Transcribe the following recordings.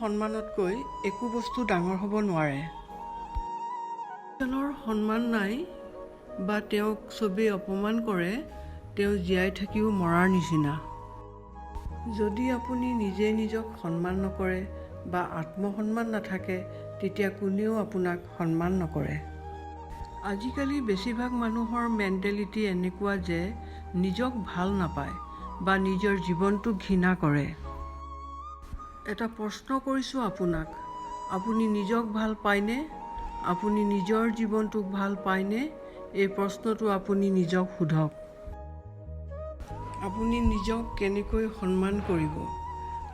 আত্মসন্মানতকৈ একো বস্তু ডাঙৰ হ'ব নোৱাৰে। যিজনৰ সন্মান নাই বা তেওঁক চবেই অপমান কৰে, তেওঁ জীয়াই থাকিও মৰাৰ নিচিনা। যদি আপুনি নিজে নিজক সন্মান নকৰে বা আত্মসন্মান নাথাকে, তেতিয়া কোনেও আপোনাক সন্মান নকৰে। আজিকালি বেছিভাগ মানুহৰ মেণ্টেলিটি এনেকুৱা যে নিজক ভাল নাপায় বা নিজৰ জীৱনটোক ঘৃণা কৰে। এটা প্ৰশ্ন কৰিছোঁ আপোনাক, আপুনি নিজক ভাল পায়নে? আপুনি নিজৰ জীৱনটোক ভাল পায়নে? এই প্ৰশ্নটো আপুনি নিজক সোধক। আপুনি নিজক কেনেকৈ সন্মান কৰিব?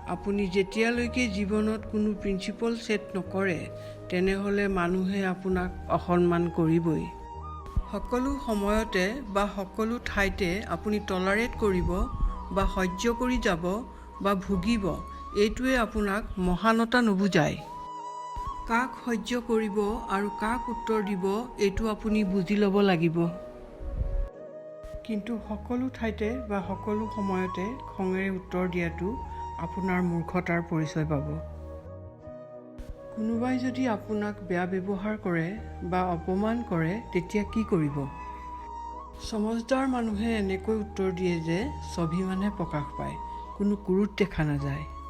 আপুনি যেতিয়ালৈকে জীৱনত কোনো প্ৰিন্সিপল ছেট নকৰে, তেনেহ'লে মানুহে আপোনাক অসন্মান কৰিবই। সকলো সময়তে বা সকলো ঠাইতে আপুনি টলাৰেট কৰিব বা সহ্য কৰি যাব বা ভুগিব, এইটোৱে আপোনাক মহানতা নুবুজায়। কাক সহ্য কৰিব আৰু কাক উত্তৰ দিব, এইটো আপুনি বুজি ল'ব লাগিব। কিন্তু সকলো ঠাইতে বা সকলো সময়তে খঙেৰে উত্তৰ দিয়াটো আপোনাৰ মূৰ্খতাৰ পৰিচয় পাব। কোনোবাই যদি আপোনাক বেয়া ব্যৱহাৰ কৰে বা অপমান কৰে, তেতিয়া কি কৰিব? চমজদাৰ মানুহে এনেকৈ উত্তৰ দিয়ে যে স্বাভিমানহে প্ৰকাশ পায়, কোনো ক্ৰোধ দেখা নাযায়।